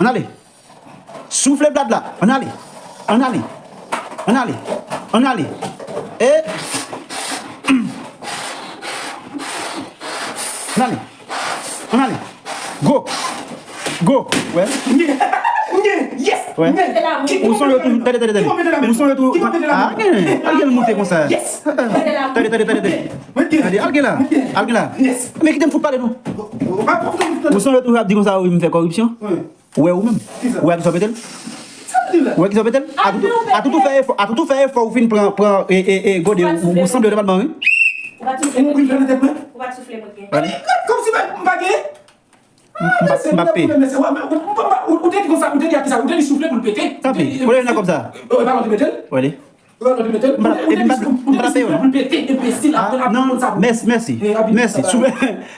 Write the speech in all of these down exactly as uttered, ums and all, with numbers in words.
Ann ale. Soufle blad la. Ann ale. Ann ale. Ann ale. Ann ale. E. Ann ale. Ann ale. Go. Go. Wè. Yes. Wè. Ou sonje tou. Tande, tande, tande. Ou sonje tou. Ah, gen. Al gen moute konsa. Tande, tande, tande, tande. Tande, al gen la. Al gen la. Men kite m fout pale nou. Ou sonje tou ap di konsa, wi, m fè kòripsyon? Ou wè ou menm. Ou wè a kisa w mete l? Ou wè a kisa w mete l? Atoutou fè efò, Atoutou fè efò ou fin pran, pran, e, e, e, gode, ou, ou sanble yo depadman, wi. Ou pa t soufle mwen. Ou pa t soufle mwen. Gade. Kòmsi m pa gen. M, m pa, m pa pe. Ou te di konsa, ou te di a kisa, ou te di soufle pou l pete. Tanpri, ou te di nan kòb sa. Ou pa konn mete l? Wè li. M pa, epi m pa, m pa peye w non. Ah, non, mèsi, mèsi. Mèsi. Soufle,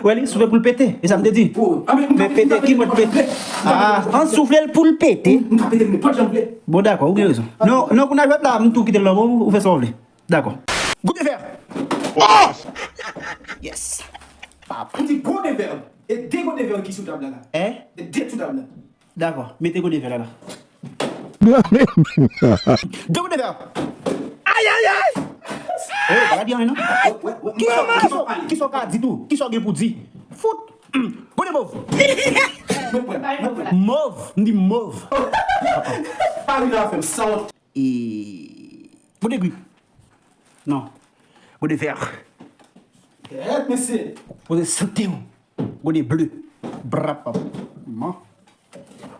wè li, soufle pou l pete. E sa m te di. Men pete, ki mòd pete? Ah, ann soufle l pou l pete. Bon, dakò, ou gen rezon. Non, non, kounye a jwèt la, m tou kite l nan men w, ou fè sa w vle. Dakò. Gode vè. Yes. Pap. Ou di gode vè. E de gode vè ki sou tab la la. Hein? E de sou tab la. Dakò, mete gode vè la la. Degoute vè. Ay, ay, ay! Ey, pa ka di anyen non. Kisa, kisa, kisa w ka di tou? Kisa w gen pou di? Fout. Gode mov. Mov, m di mov. Pale la fè m sanwont. E gode gri. Non. Gode vè. Kèt, mesye. Poze sante w. Gode ble. Brap. Man.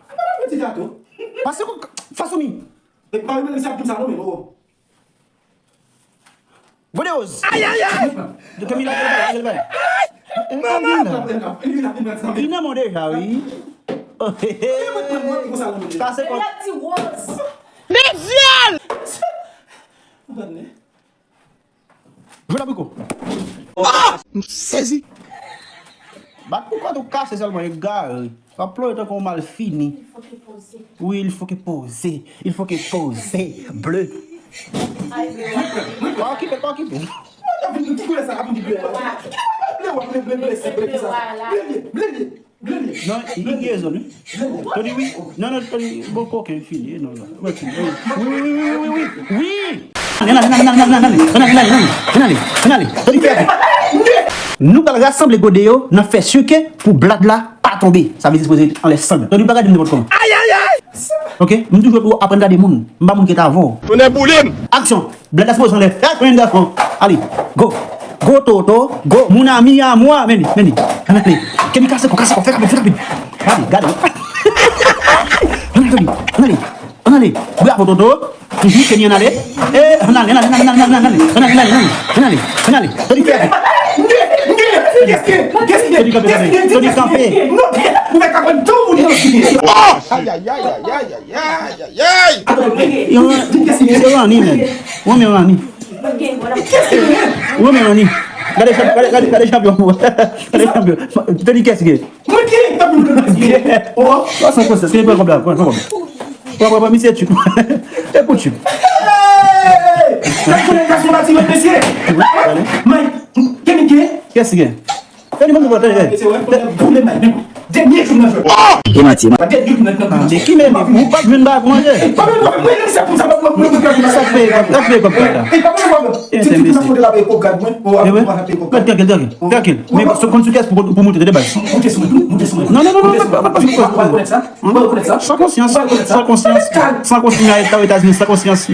Madan Petit Gato. Pase kou fason mi. E pa mwen sa pou sa non men oh. Gode oz. Ay ay ay. De kemi la de bay de bay. Li nan mwen deja wi. Pase kou. Mezyèl. Jwe labriko. Ah! M sezi. Bat pou kòd ou kase sèlman, egare. W ap plore tankou yon malfini. Il faut que poser. Oui, il faut que poser. Il faut que poser. Bleu. Pa okipe, pa okipe. Ki koulè sa? Ap di bleu. Bleu, bleu, bleu, bleu, bleu, bleu, bleu, bleu. Non, li gen rezon wi. Tony wi. Non, non, Tony, bon koken fini. Non, non. Wi, wi, wi. Ann ale, ann ale, ann ale, ann ale, ann ale, ann ale, ann ale, ann ale, ann ale, ann ale. Tony fè. Nou pral rasanble gode yo, n ap fè si ke pou blad la pa tonbe. Sa vle di sipoze anlè sann. Tony pa gade m nenpòt kòman. Ay, ay, ay. Ok, m toujou pou aprann gade moun. M pa moun ki ta avè w. Tonnè boule m. Aksyon. Blad la sipoze anlè. Fè kwen gason. Ale. Go. Go Toto. Go. Mon ami à moi. Men li. Men li. Men li. Kenny kase kò, kase kò. Fè rapid, fè rapid. Ale, gade. Ann ale, Tony. Ann ale. Ann ale. Bravo, Toto. Mhm, Kenny, ann ale. Eh, ann ale, ann ale, ann ale, ann ale, ann ale. Ann ale, ann ale, ann ale, ann ale. Ann ale. Tony, fè rapid. Tony, kanpe, kanpe. Tony, kanpe. Ay, ay, ay, ay, ay, ay. Ay, ay, ay. Yo, yo, Rani, men. Ou renmen Rani. Ou renmen Rani. Gade chanpyon, gade, gade, gade chanpyon. Gade chanpyon. Tony, kiyès ki gen? Mwen ki gen? Mwen ki gen? Oh, oh. Sa san konsyans. Kenny, pran kòb la, pran, pran kòb la. Pran, pran, pran, misye tchip. E pou tchip. Hey! Sa konnen gason bati mwen, mesye. Mike, Kenny gen? Kiyès ki gen? Tande, ban m konprann, tande, tande. Mesye, wè, konnen, konnen, men, dènye jou nan jwèt. E manti, man. Dènye jou nan, nan, nan. De ki men, ou pa t jwenn bagay pou manje? E, pa menm, mwen, mwen, se pou sa, mwen, mwen, mwen, mwen, mwen. Sa k peye kòb, sa k peye kòb gad la? E, pa menm, pa menm. Ti, ti, ti, ti, ti, la peye kòb gad mwen, ou ap, ou ap peye kòb. Trankil, trankil, trankil. Men, se konn sou kiyès pou, pou moute, de baz. Moute sou mwen, moute sou mwen. Non, non, non, non, pa, pa, pa, pa, pa, pa, pa. Ou rekonèt sa? Ou rekonèt sa? San konsyans, san konsyans, san konsyans, Etazini, san konsyans,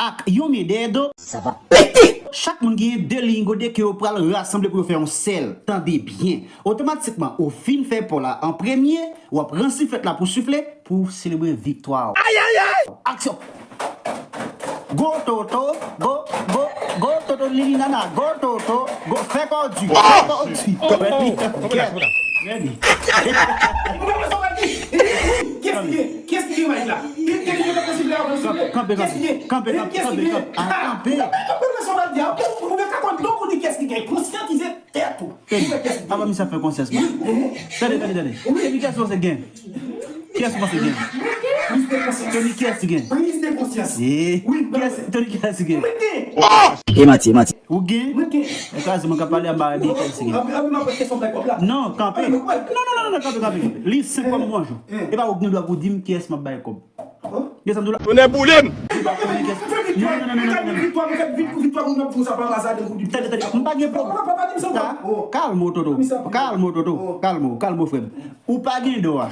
ak yon men dèyè do. Sa va pete! Chak moun genyen de liy gode ke yo pral rasanble pou yo fè yon sèl. Tande byen. Otomatikman, ou fin fè pa w la an premye, w ap rann siflèt la pou sifle, pou w selebre viktwa w. Ay, ay, ay! Aksyon! Go Toto, go, go, go Toto Lili Nana, go Toto, go, fè kò di, fè kò di. Ready? Ready? Kiyès ki gen? Kiyès ki gen mic la? Kiyès ki gen? Kanpe, kanpe, kanpe, kanpe, kanpe, kanpe. Ah, kanpe. Ou pa ka konn donk ou di kiyès ki gen. Konsyantize tèt ou. Tande, apa misye ap fè konsyans mwen. Tande, tande, tande. Epi kiyès ou panse gen? Kiyès ou panse gen? Tony, kiyès ki gen? Priz de konsyans. Eh, kiyès, Tony, kiyès ki gen? E manti, e manti. Ou gen? Mwen gen. E kraze, mwen ka pale anba de kèl si gen. Anpi, anpi, mwen pran kesyon bay kòb la. Non, kanpe. Non, non, non, non, kanpe, kanpe, kanpe. Li senk kòb mwen jou. E pa ou gen dwa pou di m kiyès m ap bay kòb. Gen sa m di w la? Tonè boule m! Non, non, non, non, non, non. Tande, tande, m pa gen pwoblèm. Kalme w, Toto. Kalme w, Toto. Kalme w, kalme w, frè m. Ou pa gen dwa.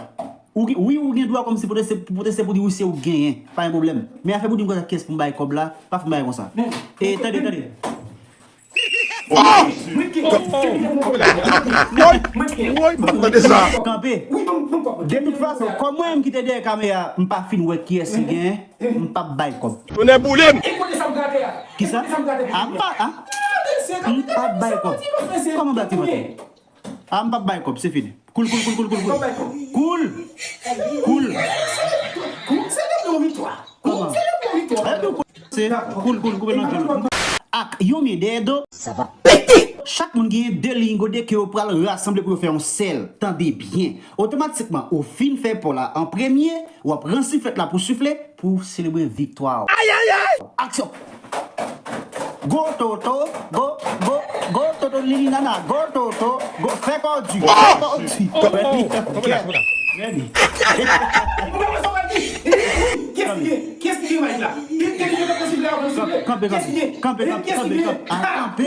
Ou gen, wi, ou gen dwa kòmsi pwoteste, pwoteste pou di wi se ou genyen. Pa gen pwoblèm. Men afè pou di m konsa kiyès pou m bay kòb la, pa fè m bagay konsa. E, tande, tande. Woy! Woy! M ap tande sa. Kanpe. De tout fason, kòm mwen menm ki te dèyè kamera, m pa fin wè kiyès ki genyen, m p ap bay kòb. Tonè boule m! Kisa? A, m pa, a? M p ap bay kòb. Kòman bati mwen? A, m p ap bay kòb, se fini. Koul, koul, koul, koul, koul, koul. Koul. Koul. Koul. Koul. Koul. Koul. Koul. Koul. Koul. Koul. Ak yon men dèyè do. Sa va pete. Chak moun genyen de liy gode ke yo pral rasanble pou yo fè yon sèl. Tande byen. Otomatikman, ou fin fè pò la an premye, w ap rann siflèt la pou sifle, pou selebre viktwa w. Ay, ay, ay! Aksyon! Go Toto, go, go, go Toto Lili Nana, go Toto, go, fè kò di, fè kò di. Redi, redi. Kiyès ki gen? Kiyès ki gen mic la? Kanpe, kanpe, kanpe, kanpe, kanpe. Kiyès ki gen? Kanpe.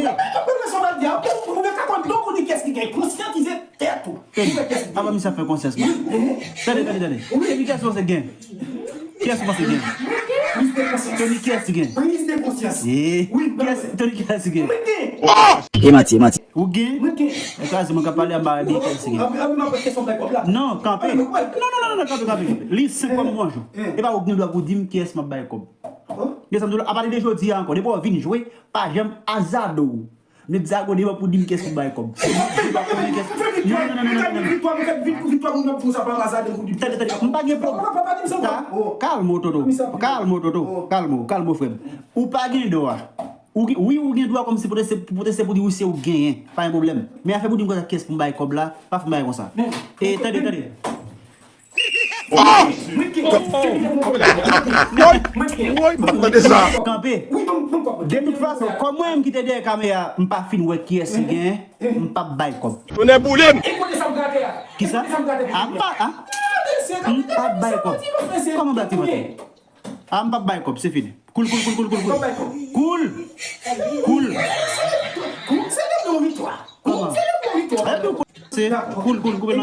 Kiyès ki gen? Tèt ou. Tande, apa misye ap fè konsyans mwen? Tande, tande, tande. Epi kiyès ou panse gen? Kiyès ou panse gen? Tony, kiyès ki gen? Priz de konsyans. Eh, kiyès, Tony, kiyès ki gen? E manti, e manti. Ou gen? E kraze, mwen ka pale anba de kiyès ki gen. Non, kanpe. Non, non, non, non, kanpe, kanpe, kanpe. Li senk kòb mwen jou. E pa ou gen dwa pou di m kiyès m ap bay kòb. Gen sa m di w la, apati de jodi a ankò, depi w vin jwe, pa janm azade w. Met zago deyò pou di m kiyès ki bay kòb. Tande, tande, m pa gen pwoblèm. Kalme w, Toto. Kalme w, Toto. Kalme w, kalme w, frè m. Ou pa gen dwa. Ou gen, wi, ou gen dwa kòmsi pwoteste, pwoteste pou di wi se ou genyen. Pa gen pwoblèm. Men afè pou di m konsa kiyès pou m bay kòb la, pa fè m bagay konsa. E, tande, tande. Woy! Woy! M ap tande sa. Kanpe. De tout fason, kòm mwen menm ki te dèyè kamera, m pa fin wè kiyès ki genyen, m p ap bay kòb. Tonè boule m! Kisa? A, m pa, a? M p ap bay kòb. Kòman bati mwen? A, m p ap bay kòb, se fini. Koul, koul, koul, koul, koul, koul. Koul. Koul. Koul. Koul. Koul, koul, koul, koul.